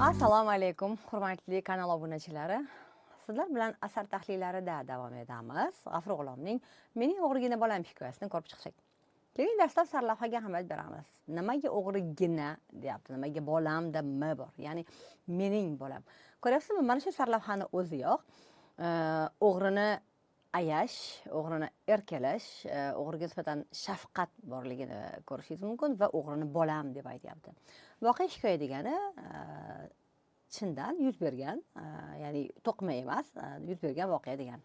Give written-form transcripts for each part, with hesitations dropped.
Assalomu alaykum, hurmatli kanal obunachilari. Sizlar bilan asar tahlillarida davom etamiz. G'afur G'ulomning "Mening o'g'rigina bolam" hikoyasini ko'rib chiqsak. Keling, dastlab sarlavhaga ahamiyat beramiz. Nimaga "o'g'rigina" deyapti? Nimaga "bolam"da "m" bor? Ya'ni mening bolam. Ko'ryapsizmi, mana shu sarlavhani o'ziyoq o'g'rini ayash, o'g'rini erkalash, o'g'riga nisbatan shafqat borligini ko'rishingiz mumkin va o'g'rini "bolam" deb aytyapti. Voqea hikoya degani chindan yuz bergan, ya'ni to'qima emas, yuz bergan voqea degani.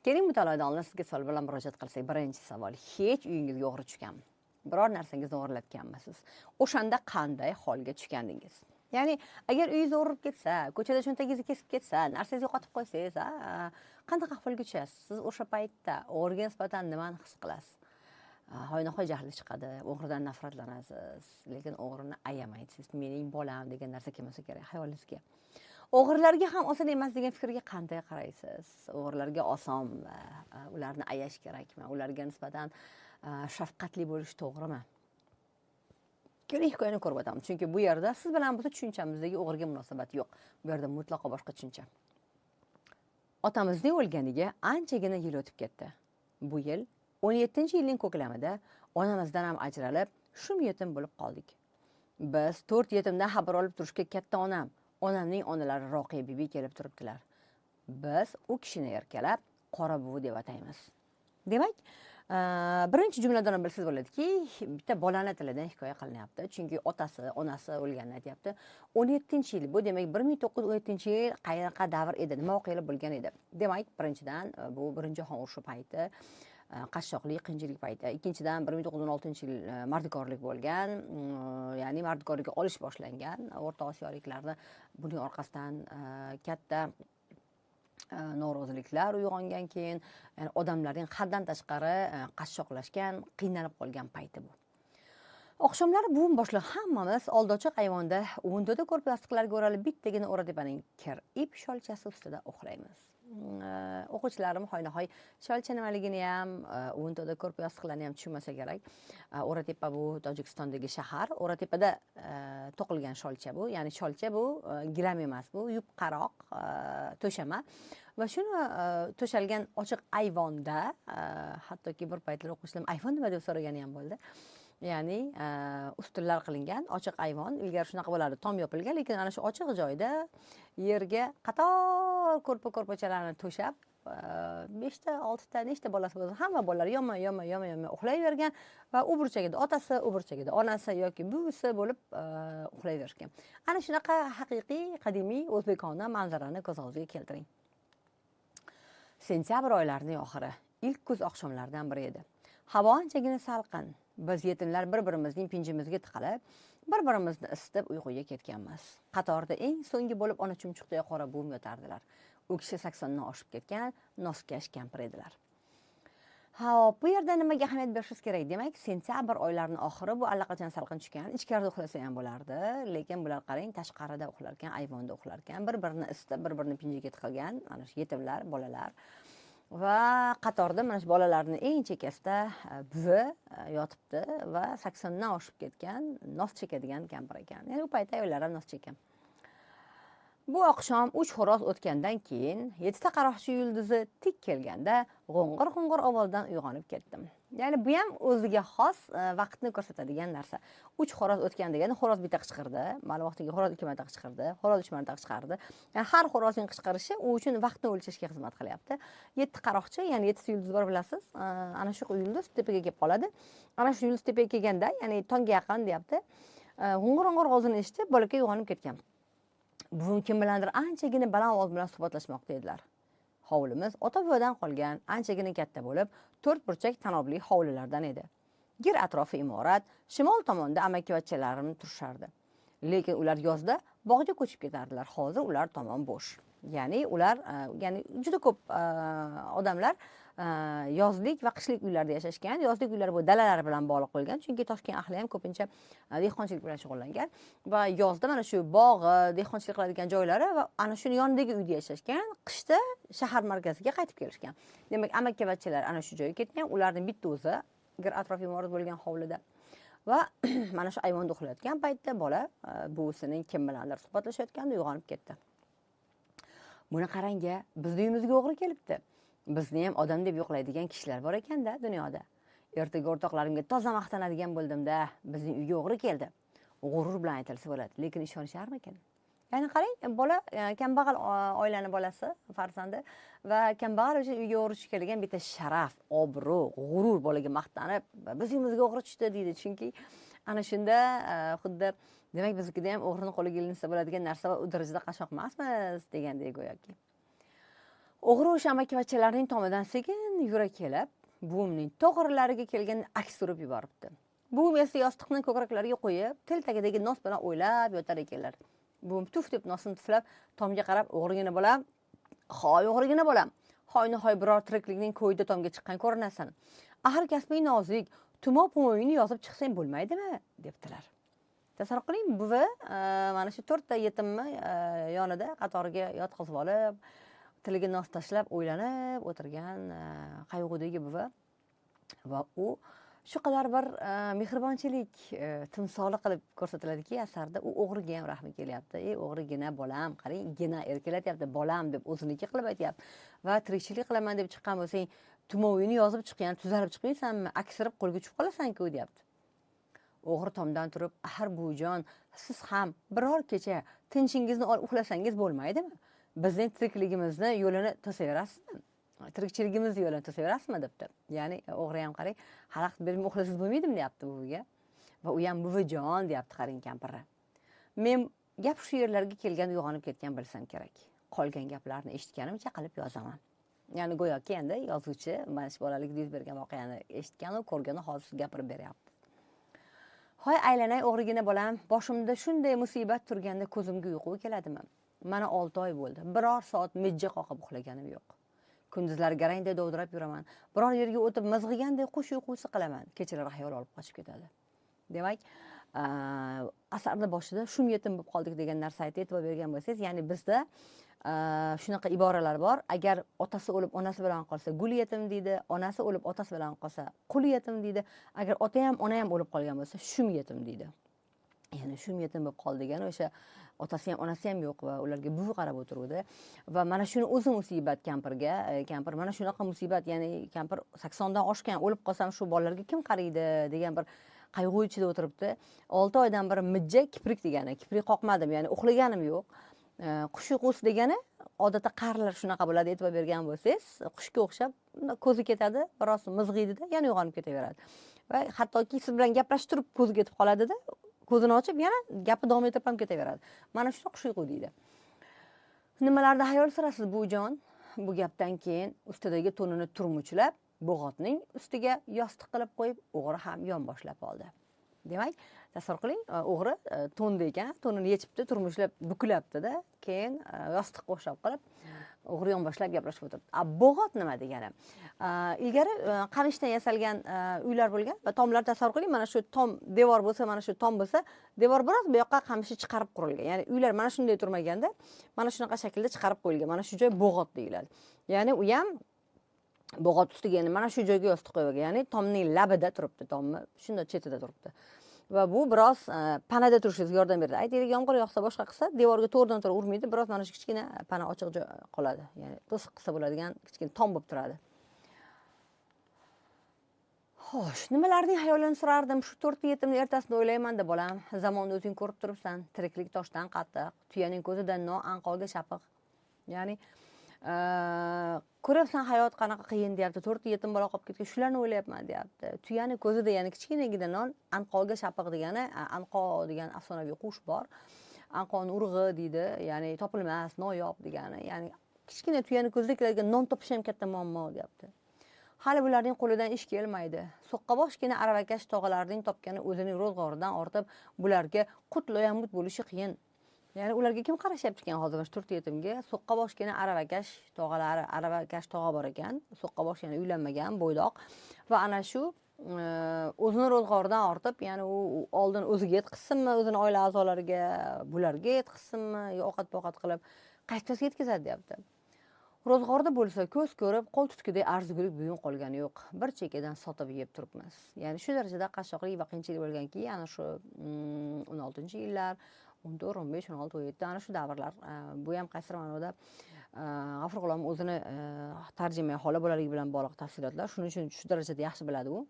Keling, mutolaadan oldin sizga savol bilan murojaat qilsak. Birinchi savol: hech uyingizga o'g'ri tushganmi? Biror narsangizni o'g'irlatganmisiz? O'shanda qanday holga tushgandingiz? Ya'ni agar uyingiz o'g'irib ketsa, ko'chada cho'ntagingizni kesib ketsa, narsangizni yo'qotib qo'ysangiz, qanaqa ahvolga tushasiz? Siz o'sha paytda o'g'riga nisbatan nimani his qilasiz? Hoynahoy jahli chiqadi, o'g'ridan nafratlanasiz, lekin o'g'rini ayamaysiz. "Mening bolam" degan narsa kelmasa kerak xayolingizga. O'g'rilarga ham oson emas degan fikrga qanday qaraysiz? O'g'rilarga osonmi? Ularni ayash kerakmi? Ularga nisbatan shafqatli bo'lish to'g'rimi? Keling, hikoyani ko'rib o'tamiz, chunki bu yerda siz bilan bizni tushunchamizdagi o'g'riga munosabat yo'q. Bu yerda mutlaqo boshqa tushuncha. Otamizning o'lganiga anchagina yil o'tib ketdi. Bu yil 17-yilning ko'klamida onamizdan ham ajralib, shum yetim bo'lib qoldik. Biz to'rt yetimdan xabar olib turishga katta onam, onamning onalari Roqiya bibi kelib turibdilar. Biz u kishini erkalab "qora buvi" deb ataymiz. Demak, birinchi jumladan ham bilsangiz bo'ladiki, bitta bolani tilidan hikoya qilinyapti, chunki otasi, onasi o'lganini aytyapti. 17-yil, bu demak 1917-yil. Qanaqa davr edi, nima voqealar bo'lgan edi? Demak, birinchidan, bu Birinchi jahon urushi payti, qashshoqlik, qiyinchilik payti. Ikkinchidan, 1916-yil, mardikorlik bo'lgan, ya'ni mardikorlikka olish boshlangan o'rta osiyoliklarni. Buning orqasidan katta noroziliklar uyg'ongan. Keyin, ya'ni odamlarning haddan tashqari qashshoqlashgan, qiynalib qolgan payti bu. Oqshomlari buvim boshliq hammamiz oldi ochiq ayvonda uvun-to'da ko'rpa yostiqlarga o'ralib, bittagina o'ratepaning kir ip sholchasi ustida uxlaymiz. O'quvchilarim hoynahoy sholcha nimaligini ham, uvun-to'da ko'rpa yostiqlarni ham tushunmasa kerak. O'ratepa bu Tojikistondagi shahar. O'ratepada to'qilgan sholcha bu. Ya'ni sholcha bu gilam emas, bu yupqaroq to'shama va shuni to'shalgan ochiq ayvonda, hattoki bir paytlar o'quvchilarim "Ayvon nima?" deb so'ragani ham bo'ldi. Ya'ni ustunlar qilingan ochiq ayvon, ilgari shunaqa bo'lardi, tom yopilgan, lekin ana shu ochiq joyda yerga qator ko'rpa ko'rpachalarni to'shab, beshta, oltita, nechta bolasi bo'lsa, hamma bolalar yonma yonma yonma yonma uxlayvergan va u burchagida otasi, u burchagida onasi yoki buvisi bo'lib uxlayverishgan. Ana shunaqa haqiqiy qadimiy o'zbekona manzarani ko'z oldingizga keltiring. Sentyabr oylarining oxiri, ilk kuz oqshomlaridan biri edi. Havo anchagina salqin. Biz yetimlar bir birimizning pinjimizga tiqilib, bir birimizni isitib uyquga ketganmiz. Qatorda eng so'nggi bo'lib ona chumchuqday qora buvim yotardilar. U kishi 80dan oshib ketgan noskash kampir edilar. Ho'p, bu yerda nimaga ahamiyat berishingiz kerak? Demak, sentyabr oylarining oxiri, bu allaqachon salqin tushgan, ichkarida uxlasa ham bo'lardi, lekin bular, qarang, tashqarida uxlar ekan, ayvonda uxlar ekan, bir birini isitib, bir birini pinjiga tiqilgan mana shu yetimlar, bolalar. Va qatorda mana shu bolalarni eng chekkasida buvi yotibdi va 80dan oshib ketgan, nos chekadigan kampir ekan. Ya'ni u paytda ayollar ham nos chekkan. Bu oqshom uch xo'roz o'tgandan keyin, yettita qaroqchi yulduzi tik kelganda g'o'ng'ir g'o'ng'ir ovozdan uyg'onib ketdim. Ya'ni bu ham o'ziga xos vaqtni ko'rsatadigan narsa. Uch xo'roz o'tgan degani xo'roz bitta qichqirdi, ma'lum vaqtga xo'roz ikki marta qichqirdi, xo'roz uch marta qichqirdi. Ya'ni har xo'rozning qichqirishi u uchun vaqtni o'lchashga xizmat qilyapti. Yetti qaroqchi, ya'ni yettita yulduz bor, bilasiz. Ana shu yulduz tepaga kelib qoladi. Ana shu yulduz tepaga kelganda, ya'ni tongga yaqin deyapti. G'o'ng'ir g'o'ng'ir ovozini eshitib, bolakay uyg'onib ketgan. Buvim kim bilandir anchagina baland ovoz bilan suhbatlashmoqda edilar. Hovlimiz ota buvadan qolgan, anchagina katta bo'lib, to'rt burchak tanobli hovlilardan edi. Gir atrofi imorat, shimol tomonda amakivachchalarim turishardi. Lekin ular yozda bog'ga ko'chib ketardilar. Hozir ular tomon bo'sh. Ya'ni ular, ya'ni juda ko'p odamlar yozlik va qishlik uylarda yashashgan. Yozlik uylar bu dalalar bilan bog'liq bo'lgan, chunki Toshkent ahli ham ko'pincha dehqonchilik bilan shug'ullangan va yozda mana shu bog'i, dehqonchilik qiladigan joylari va ana shuni yonidagi uyda yashashgan, qishda shahar markaziga qaytib kelishgan. Demak, amakivachchalar ana shu joyga ketgan, ularning bitta o'zi gir atrof imorat bo'lgan hovlida. Va mana shu ayvonda uxlayotgan paytda bola buvisining kim bilandir suhbatlashayotganda uyg'onib ketdi. Buni qarang-a, bizni uyimizga o'g'ri kelibdi. Bizni ham odam deb yo'qlaydigan kishilar bor ekanda dunyoda. Ertaga o'rtoqlarimga toza maqtanadigan bo'ldim-da, bizning uyga o'g'ri keldi. G'urur bilan aytilsa bo'ladi, lekin ishonisharmikin? Ya'ni qarang, bola kambag'al oilani bolasi, farzandi va kambag'al o'sha uyga o'g'ri tushib kelgan bitta sharaf, obro', g'urur bolaga maqtanib, biz uyimizga o'g'ri tushdi deydi. Chunki ana shunda xuddi demak biznikida ham o'g'rini qo'liga ilinsa bo'ladigan narsa va u darajada qashshoq emasmiz degandek go'yoki. O'g'ri o'sha amakivachchalarning tomidan sekin yura kelib, buvimning to'g'rilariga kelganda aks urib yuboribdi. Buvim esa yostiqni ko'kraklariga qo'yib, til tagidagi nos bilan o'ylab yotar ekanlar. Buvim tuf deb nosini tuflab, tomga qarab, o'g'rigina bolam, hoy o'g'rigina bolam, hoyni hoy biror tiriklikning ko'yida tomga chiqqan ko'rinasan. Axir kasbing nozik, tumov pumovingni yozib chiqsang bo'lmaydimi, debdilar. Tasavvur qiling, buvi mana shu to'rtta yetimni yonida qatoriga yotqizib olib, tiliga nos tashlab o'ylanib o'tirgan qayg'udagi buvi va u shu qadar bir mehribonchilik timsoli qilib ko'rsatiladiki asarda, u o'g'riga ham rahmi kelyapti. Ey o'g'rigina bolam, qarang, gina erkalatyapti, bolam deb o'ziniki qilib aytyapti. Va tirikchilik qilaman deb chiqqan bo'lsang, tumovingni yozib chiq, ya'ni tuzalib chiqmaysanmi, aksirib qo'lga tushib qolasan-ku deyapti. O'g'ri tomdan turib, axir buvijon, siz ham biror kecha tinchingizni olib uxlasangiz bo'lmaydimi? Bizning tirikligimizni yo'lini to'saverasizmi? Tirikchiligimizni yo'lini to'saverasizmi debdi. Ya'ni o'g'ri ham qarang, xalaqit bermay uxlasangiz bo'lmaydimi deyapti buviga. Va u ham buvijon deyapti, qarang kampiri. Men gap shu yerlarga kelganda uyg'onib ketgan bilsam kerak. Qolgan gaplarni eshitganimcha qilib yozaman. Ya'ni go'yoki endi yozuvchi mana shu bolaligida yuz bergan voqeani eshitgan u ko'rgani hozir gapirib beryapti. Hoy aylanay o'g'rigina bolam, boshimda shunday musibat turganda ko'zimga uyqu keladimi? Mana 6 oy bo'ldi. Biror soat mijja qoqib uxlaganim yo'q. Kunduzlari garangday dovdirab yuraman. Biror yerga o'tib mizg'igandek qush uyqusi qilaman. Kechalari xayol olib qochib ketadi. Demak, asarni boshida shum yetim bo'lib qoldik degan narsa aytib e'tibor bergan bo'lsangiz, ya'ni bizda shunaqa iboralar bor. Agar otasi o'lib onasi bilan qolsa gul yetim deydi, onasi o'lib otasi bilan qolsa qul yetim deydi. Agar ota ham ona ham o'lib qolgan bo'lsa shum yetim deydi. Ya'ni shum yetim bo'lib qoldi degani o'sha otasi ham onasi ham yo'q va ularga buvi qarab o'tiruvdi. Va mana shuni o'zi musibat kampirga, kampir mana shunaqa musibat, ya'ni kampir 80 dan oshgan, o'lib qolsam shu bolalarga kim qaraydi degan bir qayg'u ichida o'tiribdi. 6 oydan beri mijja kiprik degani, kiprik qoqmadim, ya'ni uxlaganim yo'q. Qush uyqusi degani odatda qarilar shunaqa bo'ladi, e'tibor bergan bo'lsangiz, qushga o'xshab ko'zi ketadi, biroz mizg'iydi-da, yana uyg'onib ketaveradi. Va hattoki siz bilan gaplashib turib ko'zi ketib qoladida, ko'zini ochib yana gapi davom etib ham ketaveradi. Mana shuni qush uyqu deydi. Nimalarda xayol surasiz buvijon? Bu gapdan keyin ustidagi to'nini turmuchlab, bo'g'otning ustiga yostiq qilib qo'yib, o'g'ri ham yonboshlab oldi. Demak, tasavvur qiling, o'g'ri to'nda ekan, to'nini yechibdi, turmushlab buklabdi-da, keyin yostiqqa o'xshab qilib, o'g'ri yonboshlab gaplashib o'tiribdi. A bo'g'ot nima degani? Ilgari qamishdan yasalgan uylar bo'lgan va tomlar, tasavvur qiling, mana shu tom devor bo'lsa, mana shu tom bo'lsa, devor biroz bu yoqqa qamishni chiqarib qurilgan. Ya'ni uylar mana shunday turmaganda, mana shunaqa shaklda chiqarib qo'yilgan. Mana shu joy bo'g'ot deyiladi. Ya'ni u ham bo'g'ot ustiga, ya'ni mana shu joyga yostiq qo'yilgan, ya'ni tomning labida turibdi, tomni shunday chetida turibdi. Va bu biroz panada turishingizga yordam beradi. Aytaylik, yomg'ir yog'sa, boshqa qilsa, devorga to'g'ridan to'g'ri urmaydi, biroz mana shu kichkina pana ochiq joy qoladi. Ya'ni to'siq qilsa bo'ladigan kichkina tom bo'lib turadi. Xo'sh, nimalarning xayolini surardim? Shu to'rtta yetimni ertasini o'ylayman-da, bolam. Zamonni o'zing ko'rib turibsan. Tiriklik toshdan qattiq, tuyaning ko'zidan no anqoga shapiq. Ya'ni ko'ryapsan hayot qanaqa qiyin deyapti. To'rtta yetim bola qolib ketgan, shularni o'ylayapman deyapti. Tuyani ko'zida, ya'ni kichkinagina non, anqoga shapiq degani, anqo degan afsonaviy qush bor. Anqoni urug'i deydi, ya'ni topilmas, noyob degani. Ya'ni kichkina tuyani ko'zida keladigan non topish ham katta muammo deyapti. Hali bularning qo'lidan ish kelmaydi. So'qqaboshgina aravakash tog'alarning topgani o'zining ro'zg'oridan ortib, bularga qutloyamut bo'lishi qiyin. Ya'ni ularga kim qarashyapti ekan hozir mana shu to'rtta yetimga? So'qqaboshgina aravakash tog'alari, aravakash tog'a bor ekan. So'qqabosh ya'ni uylanmagan, bo'ydoq va ana shu o'zini ro'zg'oridan ortib, ya'ni u oldin o'ziga yetqizsinmi, o'zini oila a'zolariga, bularga yetqizsinmi, yo ovqat-povqat qilib qaytasiga yetkazadi deyapti. Ro'zg'orda bo'lsa ko'z ko'rib, qo'l tutgudek arzigulik buyum qolgani yo'q. Bir chekkadan sotib yeb turibmiz. Ya'ni shu darajada qashshoqlik va qiyinchilik bo'lganki, ana shu 16-yillar, 14, 15, 16, 17, ana shu davrlar. Bu ham qaysidir ma'noda G'afur G'ulom o'zini tarjimai holi bolaligi bilan bog'liq tafsilotlar. Shuning uchun shu darajada yaxshi biladi u.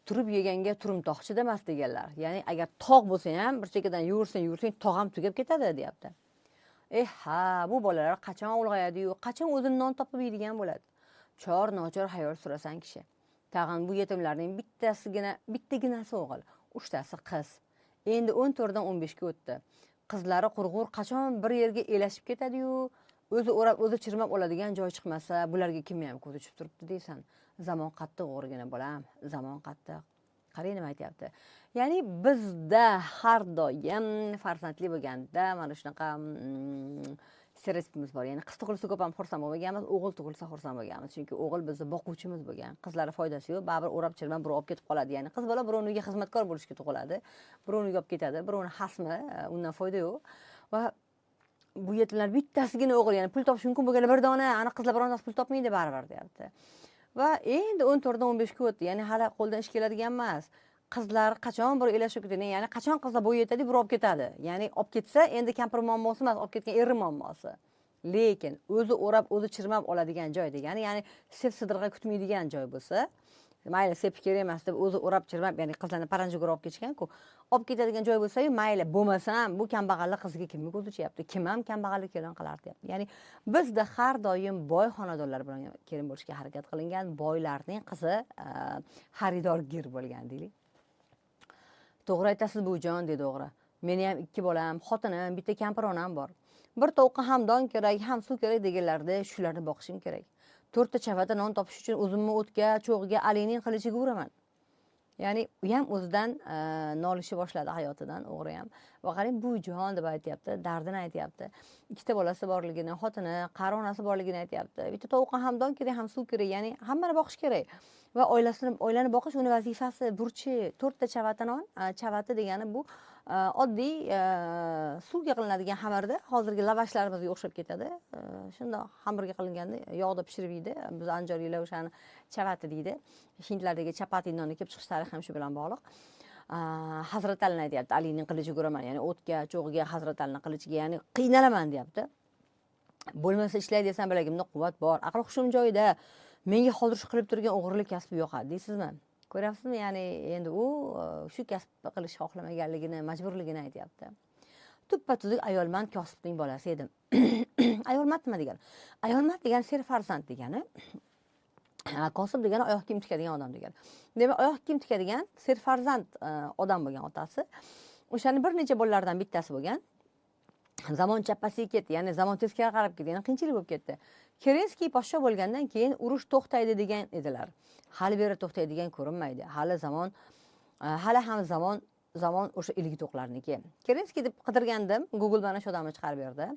Turib yeganga turumtoq chidamas deganlar. Ya'ni agar tog' bo'lsa ham bir chekkadan yugursang, yugursang tog' ham tugab ketadi deyapti. Ha, bu bolalar qachon ulg'ayadi-yu, qachon o'zini non topib yeydigan bo'ladi. Chor nochor xayol surasan kishi. Tag'in bu yetimlarning bittaginasi o'g'il, uchtasi qiz. Endi 14 dan 15 ga o'tdi. Qizlari qurg'ur qachon bir yerga elashib ketadi-yu, o'zi o'rab, o'zi chirmab oladigan joy chiqmasa, bularga kimni ham ko'zi tushib turibdi deysan. Zamon qattiq o'g'rigina bolam, zamon qattiq. Qarang nima aytyapti. Ya'ni bizda har doim farzandli bo'lganda mana shunaqa stereotipimiz bor. Ya'ni qiz tug'ilsa ko'p ham xursand bo'lmaganmiz, o'g'il tug'ilsa xursand bo'lganmiz. Chunki o'g'il bizni boquvchimiz bo'lgan. Qizlari foydasi yo'q, baribir o'rab chirmab birov olib ketib qoladi. Ya'ni qiz bola birovning uyiga xizmatkor bo'lishga tug'iladi, birovning uyiga olib ketadi, birovning hasmi, undan foyda yo'q. Va bu yetimlar bittasigina o'g'il, ya'ni pul topish mumkin bo'lgan bir dona, ana qizlar birontasi pul topmaydi baribir deyapti. Va endi 14 dan 15 ga o'tdi, ya'ni hali qo'ldan ish keladigan emas. Qizlar qachon bir elashib ketadi, ya'ni qachon qizlar bo'yi yetadi, bir olib ketadi. Ya'ni olib ketsa endi kampir muammosi emas, olib ketgan eri muammosi. Lekin o'zi o'rab, o'zi chirmab oladigan joy degani, ya'ni sep sidirg'a kutmaydigan joy bo'lsa, mayli sep kerak emas deb o'zi o'rab chirmab, ya'ni qizlarni paranjiga o'rab olib ketishgan-ku, olib ketadigan joy bo'lsa-yu, mayli, bo'lmasam bu kambag'allik qizga kimni ko'zi tushyapti? Kim ham kambag'allik kelin qilar deyapti. Ya'ni bizda har doim boy xonadonlar bilan kelin bo'lishga harakat qilingan, boylarning qizi xaridorgir bo'lgan deylik. To'g'ri aytasiz buvijon, dedi o'g'ri. Meni ham 2 bolam, xotinim, bitta kampir onam bor. Bir tovuqqa ham don kerak, ham suv kerak deganlarida shularni boqishim kerak. 4 ta chavata non topish uchun o'zimni o'tga, cho'g'ga, Alining qilichiga uraman. Ya'ni u ham o'zidan nolishni boshladi hayotidan, o'g'ri ham. Va qarang, buvijon deb aytyapti, dardini aytyapti. 2 ta bolasi borligini, xotini, qari onasi borligini aytyapti. Bitta tovuqqa ham don kerak, ham suv kerak, ya'ni hammani boqish kerak. Va oilani boqish uni vazifasi, burchi. 4 ta chavata non, chavata degani bu oddiy suvga qilinadigan xamirda, hozirgi lavashlarimizga o'xshab ketadi. Shundoq xamirga qilinganda yog'da pishirib yeydi. Biz andijonliklar o'shani chavati deydi. Hindlardagi chapati nonni kelib chiqish tarixi ham shu bilan bog'liq. Hazrat Alini aytyapti, Alining qilichiga uraman, ya'ni o'tga, cho'g'ga, Hazrat Alini qilichiga, ya'ni qiynalaman deyapti. Bo'lmasa ishlay desam bilagimda quvvat bor, aql hushim joyida. Menga hozir shu qilib turgan o'g'irlik kasbi yoqadi deysizmi? Ko'ryapsizmi? Ya'ni endi u shu kasb qilishni xohlamaganligini, majburligini aytyapti. Tuppa tuzuk ayolman kosibning bolasi edim. Ayolmat nima degani? Ayolmat degani serfarzand degani. Kosib degani oyoq kiyim tikadigan odam degani. Demak, oyoq kiyim tikadigan serfarzand odam bo'lgan otasi. O'shani bir necha bolalardan bittasi bo'lgan. Zamon chappasiga ketdi, ya'ni zamon teskari qarab ketdi, ya'ni qiyinchilik bo'lib ketdi. Kerenskiy podsho bo'lgandan keyin urush to'xtaydi degan edilar. Hali beri to'xtaydigan ko'rinmaydi. Hali hali ham zamon o'sha ilgi to'qlarniki. Kerenskiy deb qidirgandim, Google mana shu odamni chiqarib berdi.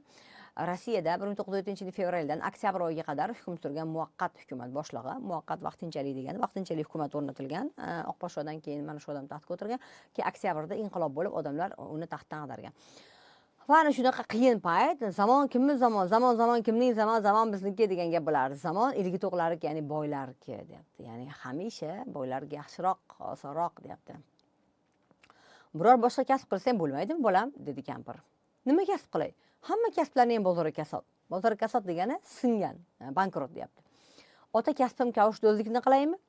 Rossiyada bir ming to'qqiz yuz yettinchi yil fevraldan oktyabr oyiga qadar hukm surgan muvaqqat hukumat boshlig'i, muvaqqat vaqtinchalik degani, vaqtinchalik hukumat o'rnatilgan. Oq podshodan keyin mana shu odam taxtga o'tirgan. Keyin oktyabrda inqilob bo'lib, odamlar uni taxtdan ag'dargan. Va ana shunaqa qiyin payt, zamon kimning zamon, zamon zamon kimning zamon, zamon bizniki degan gap bo'lardi. Zamon ilgi to'qlarniki, ya'ni boylarniki deyapti. Ya'ni hamisha boylarga yaxshiroq, osonroq deyapti. Biror boshqa kasb qilsang bo'lmaydimi bolam, dedi kampir. Nima kasb qilay? Hamma kasblarning ham bozori kasod. Bozori kasod degani singan, bankrot deyapti. Ota kasbim kavushdozlikni qilaymi?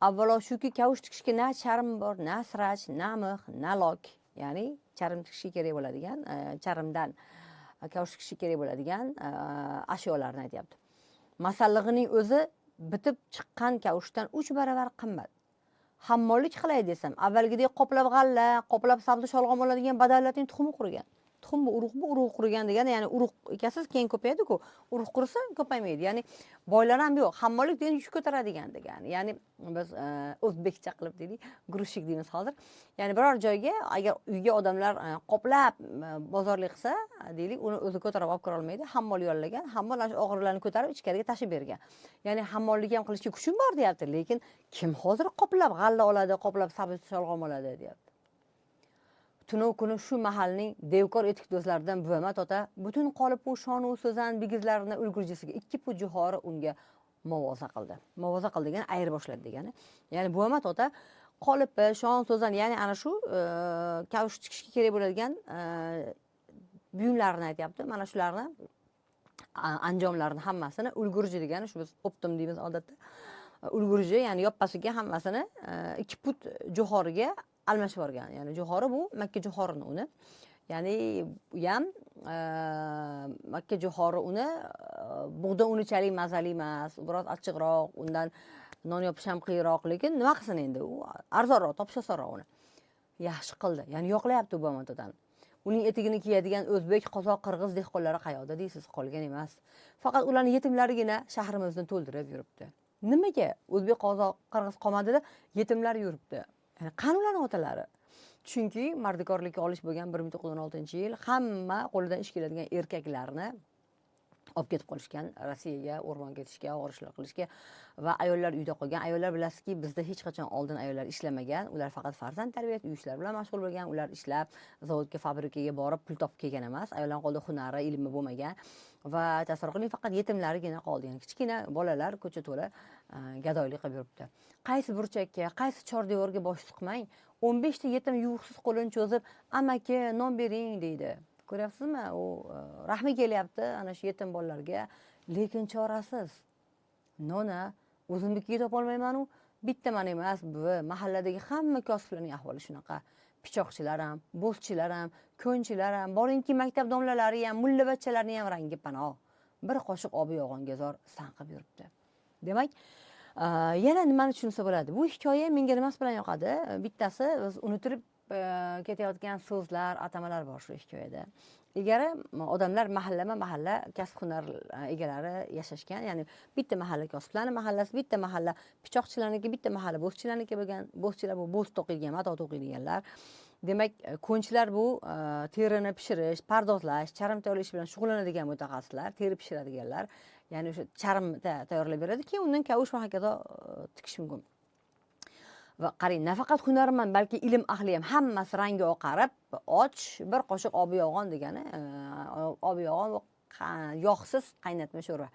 Avvalo shuki kavush tikishga na charm bor, na sirach, na mix, na lok. Ya'ni charm tikishga kerak bo'ladigan, charmdan kavush tikishga kerak bo'ladigan ashyolarni aytyapti. Masallig'ining o'zi bitib chiqqan kavushdan 3 baravar qimmat. Hammollik qilay desam, avvalgidek qoplab g'alla, qoplab sabzi sholg'om oladigan badavlatning tuxumi qurigan. Tuxum bu urug' bu urug' qurigan degani, ya'ni urug' ekasiz keyin ko'payadi-ku. Urug' qurisa ko'paymaydi. Ya'ni boylar ham yo'q. Hammollik degani yuk ko'taradigan degani. Ya'ni biz o'zbekcha qilib deylik, grushik deymiz hozir. Ya'ni biror joyga agar uyga odamlar qoplab bozorlik qilsa, deylik, uni o'zi ko'tarib olib kira olmaydi. Hammol yollagan, hammol ana shu og'irlarni ko'tarib ichkariga tashib bergan. Ya'ni hammollik ham qilishga kuchim bor deyapti, lekin kim hozir qoplab g'alla oladi, qoplab sabzi sholg'om oladi deyapti. Tunov kuni shu mahalning devkor etik do'stlaridan Buvamat ota butun qolipu shonu so'zan bigizlarini ulgurjisiga 2 pud jo'xori unga muvoza qildi. Muvoza qildi degani ayir boshladi degani. Ya'ni Buvamat ota qolipi, shon so'zan, ya'ni ana shu kavush tikishga kerak bo'ladigan buyumlarni aytyapti. Mana shularni anjomlarni hammasini ulgurji degani shu biz optim deymiz odatda. Ulgurji, ya'ni yoppasiga hammasini 2 pud jo'xoriga almashib yuborgan. Ya'ni jo'xori bu makka jo'xorini uni. Ya'ni u ham makka jo'xori uni bug'doy unichalik mazali emas, biroz achchiqroq, undan non yopish ham qiyinroq, lekin nima qilsin endi, u arzonroq, topish osonroq uni. Yaxshi qildi. Ya'ni yoqlayapti Buvamat otani. Uning etigini kiyadigan o'zbek, qozoq, qirg'iz dehqonlari qayoqda deysiz, qolgan emas. Faqat ularning yetimlarigina shahrimizni to'ldirib yuribdi. Nimaga o'zbek, qozoq, qirg'iz qolmadida yetimlar yuribdi? Ya'ni qani ularning otalari? Chunki mardikorlikka olish bo'lgan 1916-yil hamma qo'lidan ish keladigan erkaklarni olib ketib qolishgan Rossiyaga, o'rmon ketishga, og'ir ishlar qilishga va ayollar uyda qolgan. Ayollar bilasizki, bizda hech qachon oldin ayollar ishlamagan. Ular faqat farzand tarbiyasi, uy ishlari bilan mashg'ul bo'lgan. Ular ishlab, zavodga, fabrikaga borib pul topib kelgan emas. Ayollarning qo'lida hunari, ilmi bo'lmagan va tasavvur qiling, faqat yetimlarigina qoldi. Ya'ni kichkina bolalar ko'cha to'la gadoylik qilib yuribdi. Qaysi burchakka, qaysi chor devorga bosh suqmang, 15 ta yetim yuvuqsiz qo'lini cho'zib, amaki non bering deydi. Ko'ryapsizmi? U rahmi kelyapti ana shu yetim bolalarga, lekin chorasiz. Nona, o'zimnikiga topolmayman-u, bitta man emas, buvi, mahalladagi hamma kosiblarning ahvoli shunaqa. Pichoqchilar ham, bo'zchilar ham, ko'nchilar ham, boringki maktab domlalari ham, mullabachchalarning ham rangi pano. Bir qoshiq obi yog'onga zor sanqib yuribdi. Demak, yana nimani tushunsa bo'ladi? Bu hikoya menga nimasi bilan yoqadi? Bittasi biz unutilib ketayotgan so'zlar, atamalar bor shu hikoyada. Ilgari odamlar mahallama-mahalla kasb hunar egalari yashashgan, ya'ni bitta mahalla kosiblarning mahallasi, bitta mahalla pichoqchilarniki, bitta mahalla bo'zchilarniki bo'lgan. Bo'zchilar bu bo'z to'qiydigan, mato to'qiydiganlar. Demak, ko'nchilar bu terini pishirish, pardozlash, charm tayyorlash bilan shug'ullanadigan mutaxassislar, teri pishiradiganlar. Ya'ni o'sha charm tayyorlab beradi, keyin undan kavush va hokazo tikish mumkin. Va qarang, nafaqat hunarmand, balki ilm ahli ham hammasi rangi oqarib, och, bir qoshiq obi yog'on degani, obi yog'on va yog'siz qaynatma sho'rva.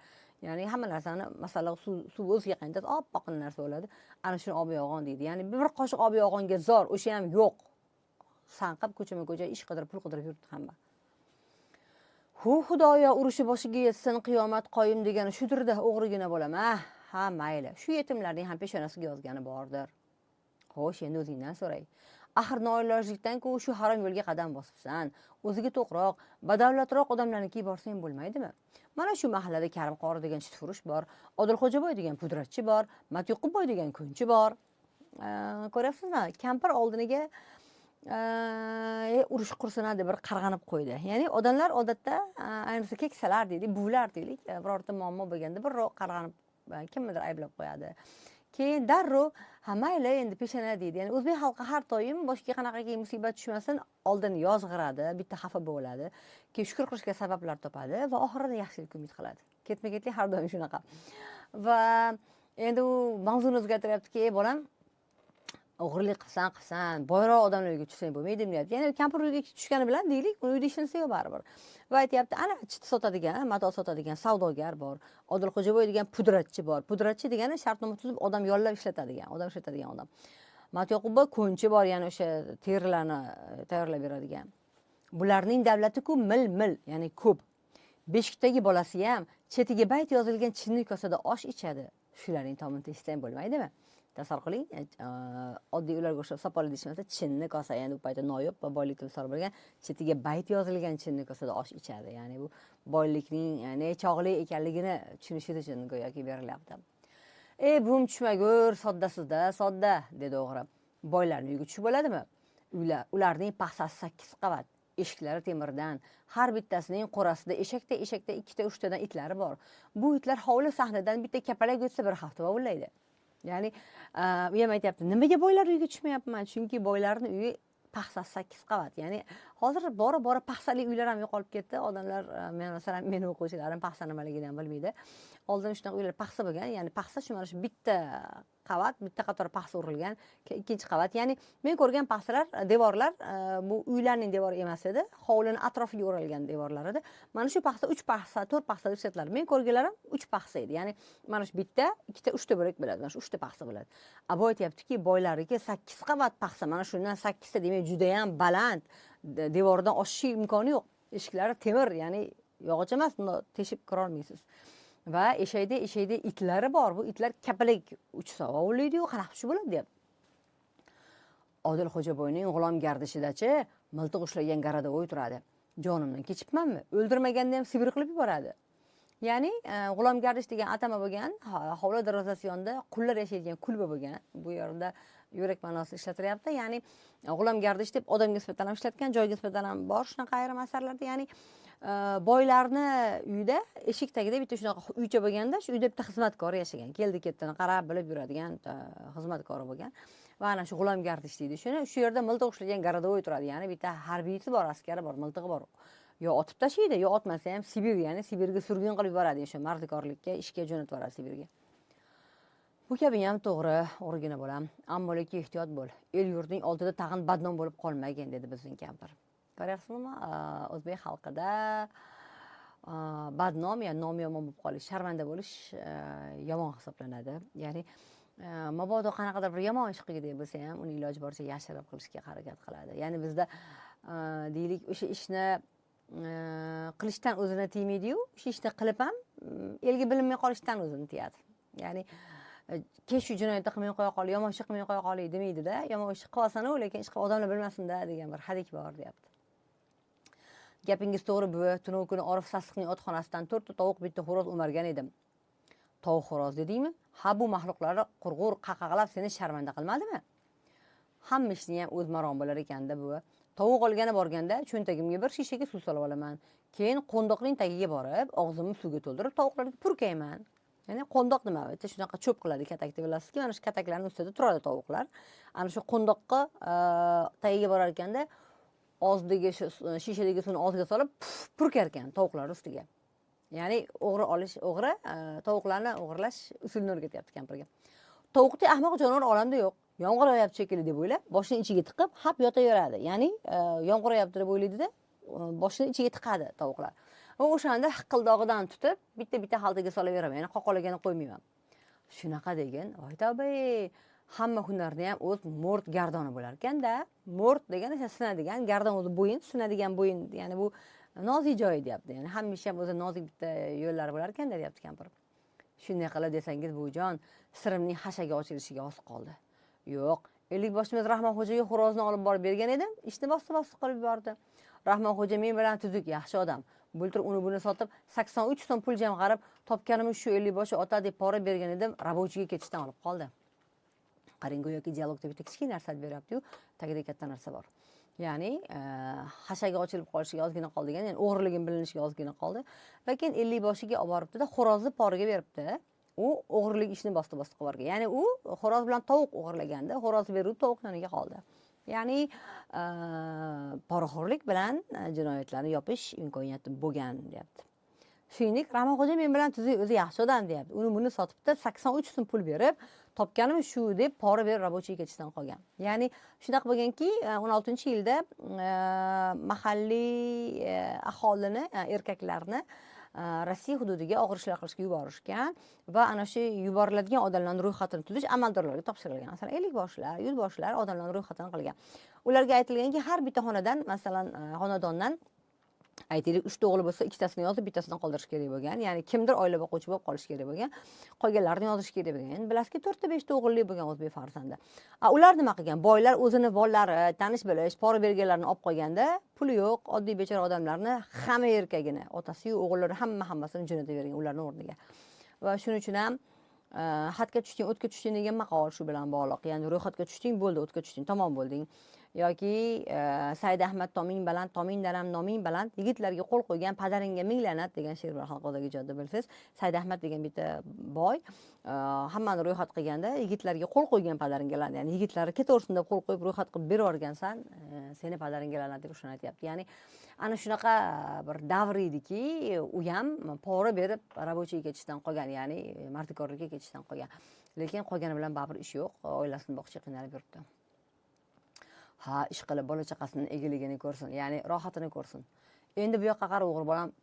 Ya'ni hamma narsani masalan suv o'ziga qaynatadi, oppoq narsa bo'ladi. Ana shuni obi yog'on deydi. Ya'ni bir qoshiq obi yog'onga zor, o'sha ham yo'q. Sanqib ko'chama-ko'cha ish qidirib, pul qidirib yuribdi hamma. Hu Xudoyo, urushi boshiga yetsin, qiyomat qoyim degani shudirda, o'g'rigina bo'lam. Ha, mayli. Shu yetimlarning ham peshonasiga yozgani bordir. Xo'sh, endi o'zingdan so'ray. Axir noilojlikdan-ku shu harom yo'lga qadam bosibsan. O'ziga to'qroq, badavlatroq odamlarnikiga borsang bo'lmaydimi? Mana shu mahallada Karim qori degan chitfurush bor, Odilxo'jaboy degan pudratchi bor, Matyoqubboy degan kunchi bor. Ko'ryapsizmi? Kampir oldiniga urush qursin deb bir qarg'anib qo'ydi. Ya'ni odamlar odatda, ayniqsa keksalar deylik, buvlar deylik, birorta muammo bo'lganda birrov qarg'anib, kimnidir ayblab qo'yadi. Keyin darrov ha mayli endi peshana deydi. Ya'ni o'zbek xalqi har doim boshiga qanaqaki musibat tushmasin, oldin yozg'iradi, bitta xafa bo'ladi, keyin shukr qilishga sabablar topadi va oxirida yaxshilik umid qiladi. Ketma-ketlik har doim shunaqa. Va endi u mavzuni o'zgartiryaptiki, ey bolam, o'g'irlik qilsan, qilsan, boyroq odamlar uyiga tushsang bo'lmaydimi deyapti. Ya'ni kampir uyga tushgani bilan deylik, uni uyda hech narsa yo'q baribir. Va aytyapti, ana chit sotadigan, mato sotadigan savdogar bor, Odilxo'jaboy degan pudratchi bor. Pudratchi degani shartnoma tuzib odam yollab ishlatadigan, odam ishlatadigan odam. Matyoqubboy ko'nchi bor, ya'ni o'sha terilarni tayyorlab beradigan. Bularning davlati-ku mil-mil, ya'ni ko'p. Beshikdagi bolasi ham chetiga bayt yozilgan chinni kosada osh ichadi. Shularning tomini teshsang bo'lmaydimi? Tasavvur qiling, oddiy ularga o'xshab sopol deyishmasa, chinni kosa, ya'ni u paytda noyob va boylik timsoli bo'lgan, chetiga bayt yozilgan chinni kosada osh ichadi. Ya'ni bu boylikning nechog'li ekanligini tushunishingiz uchun go'yoki berilyapti. Ey, buvim tushmagur, soddasizda, sodda, dedi o'g'ri. Boylarning uyiga tushib bo'ladimi? Ularning paxsasi 8 qavat, eshiklari temirdan, har bittasining qo'rasida eshakda eshakda ikkita uchtadan itlari bor. Bu itlar hovli sahnidan bitta kapalak o'tsa bir hafta vovullaydi. Ya'ni, u ham aytyapti, nimaga boylar uyiga tushmayapman? Chunki boylarning uyi paxsasi 8 qavat. Ya'ni hozir bora-bora paxsali uylar ham yo'qolib ketdi. Odamlar, men masalan, meni o'quvchilarim paxsa nimaligini ham bilmaydi. Oldin shunaqa uylar paxsa bo'lgan, ya'ni paxsa shu mana shu bitta qavat, bitta qator paxsa urilgan, ikkinchi qavat. Ya'ni men ko'rgan paxsalar, devorlar bu uylarning devori emas edi, hovlini atrofiga o'ralgan devorlar edi. Mana shu paxsa 3 paxsa, 4 paxsa deb ishlatiladi. Men ko'rganlarim 3 paxsa edi. Ya'ni mana shu bitta, ikkita, uchta bo'lak bo'ladi. Mana shu 3 ta paxsa bo'ladi. A bu aytyaptiki, boylarniki 8 qavat paxsa. Mana shundan 8 ta, demak juda ham baland. Devordan oshish imkoni yo'q. Eshiklari temir, ya'ni yog'och emas, bundoq teshib kira olmaysiz. Va eshakda itlari bor. Bu itlar kapalak uchsa ovlaydi-yu, qanaqa shu bo'ladi deyapti. Odil Xo'jaboyning g'ulom gardishidachi miltiq ushlagan garadovoy turadi. Jonimdan kechibmanmi? O'ldirmaganda ham Sibir qilib yuboradi. Ya'ni g'ulom gardish degan atama bo'lgan, hovli darvozasi yonida qullar yashaydigan kulba bo'lgan. Bu yerda yurak ma'nosida ishlatilyapti. Ya'ni g'ulom gardish deb odamga nisbatan ham ishlatgan, joyga nisbatan ham bor shunaqa ayrim asarlarda. Ya'ni boylarni uyida eshik tagida bitta shunaqa uycha bo'lganda, shu uyda bitta xizmatkor yashagan. Keldi ketdini qarab bilib yuradigan xizmatkori bo'lgan. Va ana shu g'ulom gardish deydi shuni. Shu yerda miltiq ushlagan garadovoy turadi. Ya'ni bitta harbiysi bor, askari bor, miltig'i bor. Yo otib tashlaydi, yo otmasa ham Sibir, ya'ni Sibirga surgun qilib yuboradi, o'sha mardikorlikka, ishga jo'natib yuboradi Sibirga. Bu gaping ham to'g'ri, o'rgina bolam. Ammo lekin ehtiyot bo'l. El yurtning oldida tag'in badnom bo'lib qolmagin, dedi bizning kampir. Ko'ryapsizmi? O'zbek xalqida badnom, ya'ni nomi yomon bo'lib qolish, sharmanda bo'lish yomon hisoblanadi. Ya'ni mabodo qanaqadir bir yomon ish qilgudek bo'lsa ham, uni iloji boricha yashirib qilishga harakat qiladi. Ya'ni bizda deylik, o'sha ishni qilishdan o'zini tiymaydi-yu, o'sha ishni qilib ham elga bilinmay qolishdan o'zini tiyadi. Ya'ni kesh shu jinoyatni qilmay qo'ya qol, yomon ish qilmay qo'ya qol demaydi-da, yomon ish qilib lekin ish qilib odamlar bilmasin-da degan bir hadik bor deyapti. Gapingiz to'g'ri buvi, tunov kuni Orif sassiqning otxonasidan 4 ta tovuq, bitta xo'roz o'margan edim. Tovuq xo'roz dedingmi? Ha, bu maxluqlari qurg'ur qaqaqlab seni sharmanda qilmadimi? Hamma ishni ham o'z marom bo'lar ekanda buvi. Tovuq olgani borganda cho'ntagimga bir shishaga suv solib olaman. Keyin qo'ndoqning tagiga borib, og'zimni suvga to'ldirib tovuqlarga purkayman. Ya'ni qo'ndoq nima? Bitta shunaqa cho'p qiladi katak deb bilasizki, mana shu kataklarning ustida turadi tovuqlar. Ana shu qo'ndoqqa tagiga borar ekanda, og'zidagi shu shishadagi suvni og'ziga solib purkar ekan tovuqlar ustiga. Ya'ni o'g'ri olish, o'g'ri tovuqlarni o'g'irlash usulini o'rgatyapti kampirga. Tovuqdek ahmoq jonivor olamda yo'q. Yomg'ir yog'yapti shekilli deb o'ylab, boshini ichiga tiqib, hap yotaveradi. Ya'ni yomg'ir yog'yapti deb o'ylaydida, boshini ichiga tiqadi tovuqlar. Va o'shanda hiqildog'idan tutib, bitta-bitta xaltaga solaveraman. Ya'ni qoqolagani qo'ymayman. Shunaqa degin, voy tavba, hamma hunarni ham o'z mo'rt gardoni bo'lar ekanda. Mo'rt degani o'sha sinadigan, gardon o'zi bo'yin, sinadigan bo'yin, ya'ni bu nozik joyi deyapti. Ya'ni hamma ish ham o'zi nozik bitta yo'llari bo'lar ekanda deyapti kampir. Shunday qilib desangiz, buvijon, sirimning hashagi ochilishiga oz qoldi. Yo'q, ellikboshimiz Rahmonxo'jaga xo'rozni olib borib bergan edim, ishni bosti-bosti qilib yubordi. Rahmonxo'ja men bilan tuzuk, yaxshi odam. Bultur uni buni sotib 83 so'm pul jamg'arib, topganimni shu ellikboshi ota deb pora bergan edim, rabochiga ketishdan olib qoldi. Qarang, go'yoki dialogda bitta kichkina narsa beryapti-yu, tagida katta narsa bor. Ya'ni hashagi ochilib qolishiga ozgina qoldi degan, ya'ni o'g'riligim bilinishiga ozgina qoldi. Va keyin ellikboshiga olib boribdi-da, xo'rozni poraga beribdi. U o'g'irlik ishini bosti-bosti qilib yuborgan. Ya'ni u xo'roz bilan tovuq o'g'irlaganda, xo'roz berib tovuq yoniga qoldi. Ya'ni poraxo'rlik bilan jinoyatlarni yopish imkoniyati bo'lgan deyapti. Shuningdek, Rahmonxo'ja men bilan tuzuk, o'zi yaxshi odam deyapti. Uni buni sotibdi, 83 so'm pul berib, topganim shu deb pora berib rabochiga ketishdan qolgan. Ya'ni shunaqa bo'lganki, 16-yilda mahalliy aholini, erkaklarni Rossiya hududiga og'ir ishlar qilishga yuborishgan va ana shu yuboriladigan odamlarning ro'yxatini tuzish amaldorlarga topshirilgan. Masalan, ellikboshilar, yuzboshilar odamlarning ro'yxatini qilgan. Ularga aytilganki, har bitta xonadan, masalan, xonadondan aytaylik 3 ta o'g'li bo'lsa, ikkitasini yozib, bittasini qoldirish kerak bo'lgan. Ya'ni kimdir oila boquvchi bo'lib qolishi kerak bo'lgan, qolganlarini yozish kerak bo'lgan. Endi bilasizki, 4 ta 5 ta o'g'illi bo'lgan o'zbek farzandi. A ular nima qilgan? Boylar o'zini bolalari, tanish bilish, pora berganlarni olib qolganda, puli yo'q, oddiy bechora odamlarni hamma erkagini, otasi-yu o'g'illari hammasini jo'natavergan ularning o'rniga. Va shuning uchun ham xatga tushding, o'tga tushding degan maqol shu bilan bog'liq. Ya'ni ro'yxatga tushding, bo'ldi, o'tga tushding, tamom bo'lding. Yoki Said Ahmad toming baland, toming dalam noming baland, yigitlarga qo'l qo'ygan padaringga ming la'nat degan she'r bor xalq og'zaki ijodida, bilsiz. Said Ahmad degan bitta boy hammani ro'yxat qilganda yigitlarga qo'l qo'ygan padaringga la'nat, ya'ni yigitlari ketaversin deb qo'l qo'yib ro'yxat qilib berib yuborgansan, seni padaringga la'nat deb shuni aytyapti. Ya'ni ana shunaqa bir davr ediki, u ham pora berib rabochiyga ketishdan qolgan, ya'ni mardikorlikka ketishdan qolgan. Lekin qolgani bilan baribir ish yo'q, oilasini boqishga qiynalib yuribdi. Ha, ish qilib bola chaqasini egiligini ko'rsin, ya'ni rohatini ko'rsin. Endi bu yoqqa qara o'g'il bolam,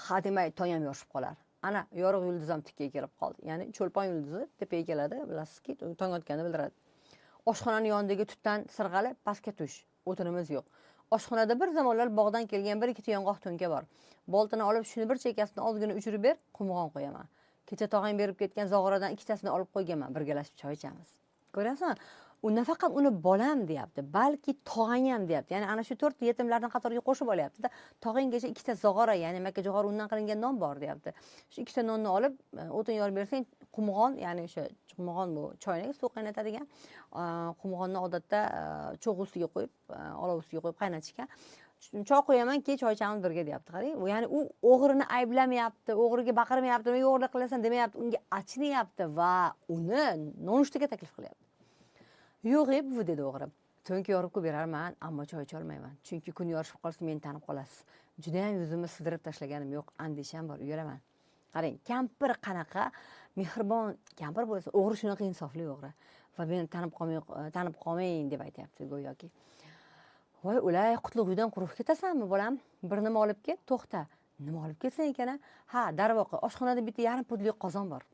ha demay tong ham yorishib qolar. Ana yorug' yulduz ham tikka kelib qoldi. Ya'ni cho'lpon yulduzi tepaga keladi, bilasizki, tong otganini bildiradi. Oshxonani yonidagi tutdan sirg'alib pastga tush, o'tinimiz yo'q. Oshxonada bir zamonlar bog'dan kelgan bir ikkita yong'oq to'nka bor. Boltani olib shuni bir chekkasini ozgina uchirib ber, qumg'on qo'yaman. Kecha tog'ang berib ketgan zog'oradan ikkitasini olib qo'yganman, birgalashib choy ichamiz. Ko'ryapsizmi? U nafaqat uni bolam deyapti, balki tog'ang ham deyapti. Ya'ni ana shu to'rtta yetimlarni qatoriga qo'shib olyapti-da. Tog'anggacha ikkita zog'ora, ya'ni makkajo'xori undan qilingan non bor deyapti. Shu ikkita nonni olib, o'tin yorib bersang, qumg'on, ya'ni o'sha qumg'on bu choynak suv qaynatadigan, qumg'onni odatda cho'g' ustiga qo'yib, olov ustiga qo'yib qaynatishgan. Choy qo'yaman, keyin choy ichamiz birga deyapti. Qarang, u ya'ni u o'g'rini ayblamayapti, o'g'riga baqirmayapti, nimaga o'g'irlik qilasan demayapti, unga achinyapti va uni nonushtaga taklif qilyapti. Yo'q, ey buvi, dedi o'g'ri. To'nka yorib qo'yib berarman, ammo choy icholmayman. Chunki kun yorishib qolsa meni tanib qolasiz. Judayam yuzimni sidirib tashlaganim yo'q, andisham bor, uyalaman. Qarang, kampir qanaqa mehribon kampir bo'lsa, o'g'ri shunaqa insofli o'g'ri. Va meni tanib qolmay, tanib qolmang deb aytyapti go'yoki. Voy, ulay, qutlug' uydan quruq ketasanmi, bolam? Bir nima olib ket, to'xta. Nima olib ketsang ekan, a? Ha, darvoqe, oshxonada bitta yarim pudlik qozon bor.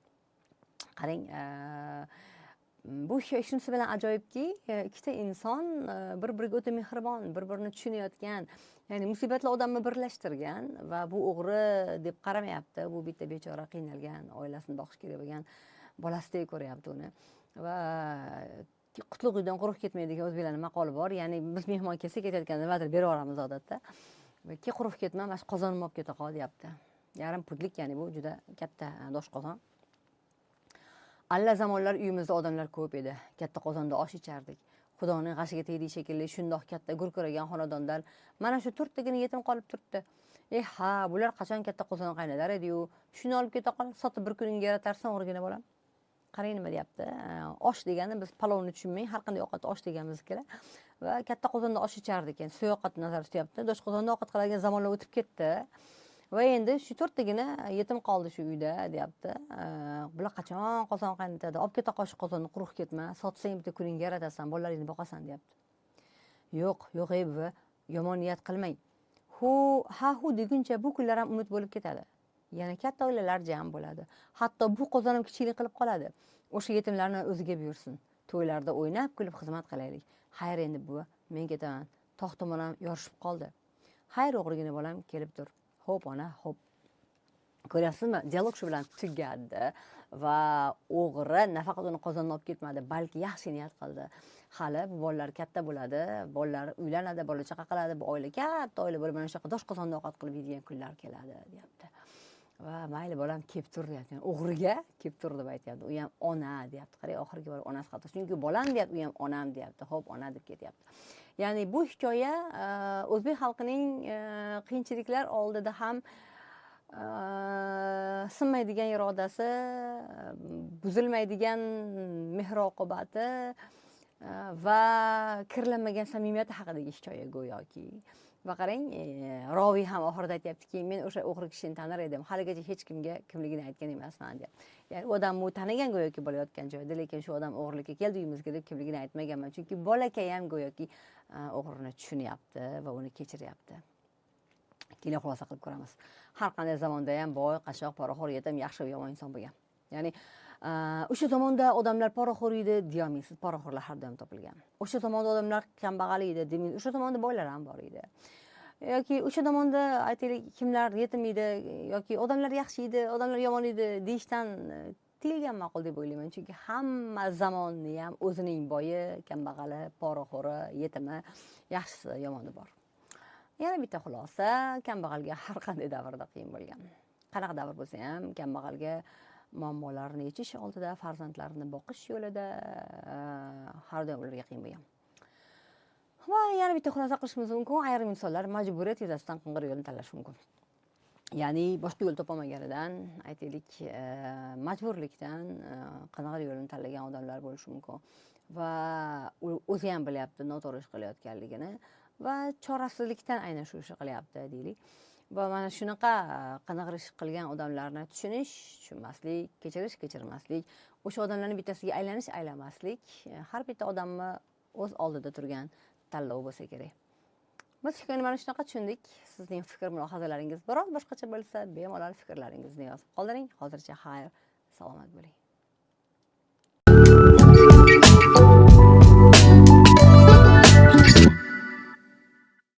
Qarang, bu shunisi bilan ajoyibki, ikkita inson bir-biriga o'ta mehribon, bir-birini tushunayotgan, ya'ni musibatli odamni birlashtirgan va bu o'g'ri deb qaramayapti. Bu bitta bechora qiynalgan, oilasini boqish kerak bo'lgan bolasidek ko'ryapti uni. Va qutlug' uydan quruq ketmaydigan o'zbeklarning maqoli bor. Ya'ni biz mehmon kelsa ketayotganda nimadir berib yuboramiz odatda. Va ke quruq ketma, mana shu qozonimni olib keta qol deyapti. Yarim pudlik, ya'ni bu juda katta doshqozon. Alla zamonlar uyimizda odamlar ko'p edi. Katta qozonda osh ichardik. Xudoning g'ashiga tegdik shekilli shundoq katta gurkiragan xonadondan mana shu to'rttagina yetim qolib turibdi. Ha, bular qachon katta qozon qaynatar edi-yu, shuni olib keta qol, sotib bir kuningga yaratarsan o'g'rigina bolam. Qarang nima deyapti. Osh degani biz palovni tushunmang, har qanday ovqatni osh deganimiz kerak. Va katta qozonda osh ichardik ekan, suv ovqat nazarda tutyapti. Doshqozonda ovqat qiladigan zamonlar o'tib ketdi. Va endi shu to'rttagina yetim qoldi shu uyda deyapti. Bular qachon qozon qaynatadi? Olib keta qol shu qozonni, quruq ketma, sotsang bitta kuningga yaratasan, bolalaringni boqasan deyapti. Yo'q, yo'q ey buvi, yomon niyat qilmang. Hu, ha hu deguncha bu kunlar ham unut bo'lib ketadi. Yana katta oilalar jam bo'ladi. Hatto bu qozon ham kichiklik qilib qoladi. O'sha yetimlarni o'ziga buyursin. To'ylarda o'ynab kulib xizmat qilaylik. Xayr endi buva, men ketaman. Tog' tomon ham yorishib qoldi. Xayr o'g'rigina bolam, kelib tur. Xo'p ona, xo'p. Ko'ryapsizmi? Dialog shu bilan tugadi va o'g'ri nafaqat uni qozonni olib ketmadi, balki yaxshi niyat qildi. Hali bu bolalar katta bo'ladi, bolalar uylanadi, bola chaqa qiladi, bu oila katta oila bo'lib mana shunaqa doshqozonda ovqat qilib yeydigan kunlar keladi, deyapti. Va mayli bolam, kelib tur deyapti. Ya'ni o'g'riga kelib tur deb aytyapti. U ham ona deyapti. Qarang, oxirgi bor onasi xato. Chunki bolam deyapti, u ham onam deyapti. Xo'p, ona deb ketyapti. Ya'ni bu hikoya o'zbek xalqining qiyinchiliklar oldida ham sinmaydigan irodasi, buzilmaydigan mehr oqibati va kirlanmagan samimiyati haqidagi hikoya go'yoki. Va qarang, roviy ham oxirida aytyaptiki, men o'sha o'g'ri kishini tanir edim, haligacha hech kimga kimligini aytgan emasman deyapti. Ya'ni u odam u tanigan go'yoki bola yotgan joyda, lekin shu odam o'g'irlikka keldi uyimizga deb kimligini aytmaganman. Chunki bolakay ham go'yoki o'g'rini tushunyapti va uni kechiryapti. Keling xulosa qilib ko'ramiz. Har qanday zamonda ham boy, qashshoq, poraxo'r, yetim, yaxshi va yomon inson bo'lgan. Ya'ni o'sha zamonda odamlar poraxo'r edi deyolmaysiz, poraxo'rlar har doim topilgan. O'sha zamonda odamlar kambag'al edi demaysiz, o'sha zamonda boylar ham bor edi. Yoki o'sha zamonda aytaylik kimlar yetim edi yoki odamlar yaxshi edi, odamlar yomon edi deyishdan tiyilgan ma'qul deb o'ylayman. Chunki hamma zamonni ham o'zining boyi, kambag'ali, poraxo'ri, yetimi, yaxshisi, yomoni bor. Yana bitta xulosa, kambag'alga har qanday davrda qiyin bo'lgan. Qanaqa davr bo'lsa ham kambag'alga muammolarni yechish oldida, farzandlarini boqish yo'lida har doim ularga qiyin bo'lgan. Va yana bitta xulosa qilishimiz mumkin: ayrim insonlar majburiyat yuzasidan qing'ir yo'lni tanlashi mumkin, ya'ni boshqa yo'l topolmaganidan, aytaylik, majburlikdan qing'ir yo'lni tanlagan odamlar bo'lishi mumkin. Va u o'zi ham bilyapti noto'g'ri ish qilayotganligini va chorasizlikdan aynan shu ishni qilyapti, deylik. Va mana shunaqa qing'ir ish qilgan odamlarni tushunish, tushunmaslik, kechirish, kechirmaslik, o'sha odamlarni bittasiga aylanish, aylanmaslik har bitta odamni o'z oldida turgan tanlov bo'lsa kerak. Biz hikoyani mana shunaqa tushundik. Sizning fikr mulohazalaringiz biroz boshqacha bo'lsa, bemalol fikrlaringizni yozib qoldiring. Hozircha xayr, salomat bo'ling.